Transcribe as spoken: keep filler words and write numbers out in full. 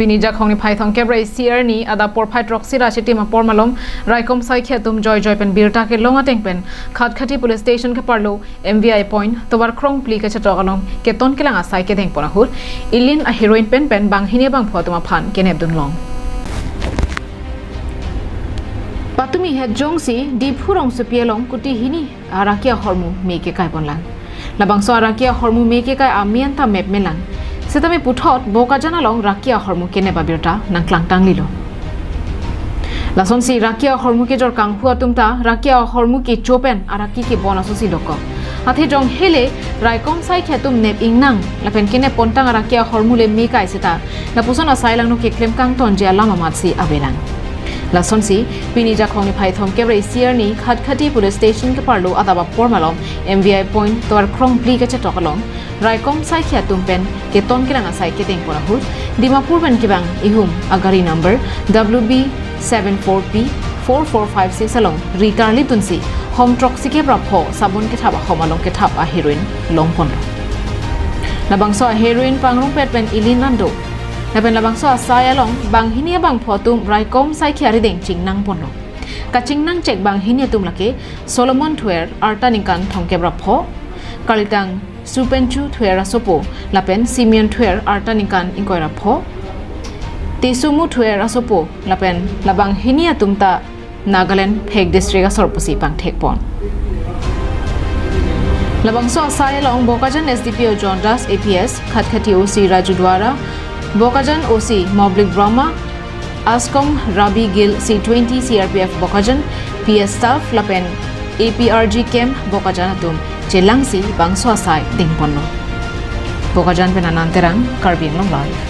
Pini Jakhong niphai thomkep ra isi arni adap porphai throksi ra chitim apor malom raikom saikhi atum joijoi pen birta kelong ateng pen Khatkhati Police Station keparlo M V I point tovar krongphli kachetok along keton kelang asai kedeng pon ahut Ilin a-heroine pen pen banghini bangpho atum aphan kenepdun long. Patumi het jongsi Diphu rongsopi along kuti hini araki ahormu me kekai ponlang. Labangso araki ahormu me kekai amen ta mep melang. Setame puthot Bokajan along raki ahormu kenep abirta nangklang tanglilo. Lasonsi raki ahormu kejor kanghu atum ta raki ahormu kecho pen araki kebon asosi dokok. Athe jong hele raikom saikhi atum nep ingnang lapen kenep pontang araki ahormu le me kai seta lapuson asai langno keklem kangtonji alam amatsi avelang. Lasonsi pini Jakhong niphai thomkep ra isi arni Khatkhati Police Station keparlo adap apor malom M V I point tovar krongphli kachetok along raikom saikhi atum pen keton kelang asai kedeng pon ahut Dimapur pen kevang ihum agari number W B seven four P four four five six along ri karlidunsi hom throksikep ra pho sabon kethap ahom along kethap a-heroine long ponlo. Labangso a-heroine pangrungpet pen Ilin an do. Lapen labangso asai along banghini abangpho atum raikom saikhi arideng chingnang ponlo. Kachingnang chek banghini atum lake Solomon Thuer, arta ningkan thomkep ra pho, kalitang Supenchu Thuer asopo lapen Simeon Thuer, arta ningkan ingkoi ra pho, Tesumu Thuer asopo lapen labanghini atum ta Nagaland Phek District asor pusi pangthek pon. Labangso asai along Bokajan S D P O John Das A P S, Khatkhati O C Raju Duara, Bokajan O C Moblik Brahma, ASCOM Rabi Gill, C twenty C R P F Bokajan, P S staff lapen A P R G camp Bokajan atum chelangsi bangso asai dengponlo. Bokajan pen Anand Terang, Karbi Anglong Live.